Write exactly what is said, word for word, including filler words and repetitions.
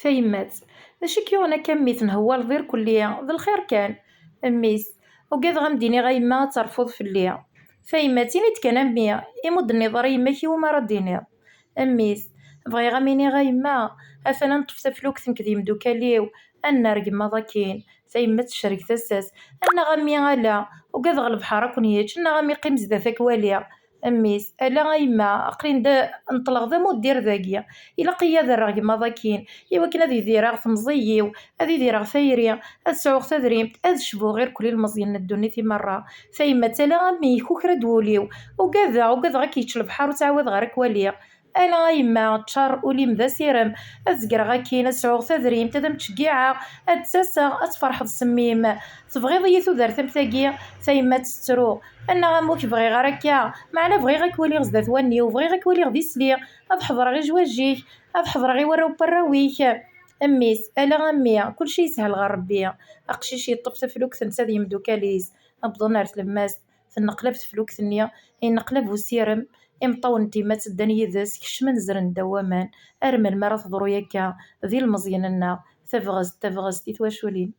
Tayemmat: D acu i k-yuɣen akka a mmi, tenhewwaleḍ irkelli? D lxir kan. Mmi-s: Ugadeɣ a m-d-iniɣ a yemma ad terfuḍ fell-i. Tayemmat: Ini-d kan a mmi, imi ur d-tenniḍ ara yemma-k iwumi ara d-tiniḍ? Mmi-s: Bɣiɣ a m-iniɣ a yemma, atan ad neṭṭef taflukt nekk d yimdukal-iw, ad nnar gemmaḍ akkin. Tayemmat tecreg tasa-s: Annaɣ a mmi ala, ugadeɣ lebḥer ad ken-yečč, annaɣ a mmi qqim zdat ad k-waliɣ. Mmi-s: Ala a yemma, aql-in da neṭṭleɣ d amuddir dagi, ilaq-iyi ad rreɣ gemmaḍ akkin, iwakken ad idireɣ temẓi-iw, ad idireɣ tayri, ad sɛuɣ tadrimt, ad cbuɣ irkelli ilmeẓyen n ddunit i merra. Tayemmat: Ala a mmi, ikukra-d wul-iw, ugadeɣ, ugadeɣ ad k-yečč lebḥer ur ttɛawadeɣ ara ad k-waliɣ. Ala a yemma, ččar ul-im d asirem, ad zegreɣ akkin, ad sɛuɣ tadrimt, ad am-ttceggiɛeɣ, ad d-ttaseɣ, ad tferḥeḍ s mmi-m. Tebɣiḍ-iyi tudert am tagi? Tayemmat tettru: Annaɣ a mmi ur k-bɣiɣ ara akka, meɛna bɣiɣ ad k-waliɣ zdat wallen-iw, bɣiɣ ad k-waliɣ d isli, ad ḥeḍreɣ i jwajj-ik, ad ḥeḍreɣ i warraw n warraw-ik. Mmi-s: Ala a mmi, kulci yeshel ɣer Rebbi. Aqcic yeṭṭef taflukt netta d yimdukal-is, wwḍen ar tlemmast, tenneqlab teflukt-nni, yenneqlab usirem, imeṭṭawen n tyemmat ddan yid-s, kecmen zren ddaw waman. Ar melmi ara teḍru akka d ilmeẓyen-nneɣ? Tabɣest, tabɣest i twaculin.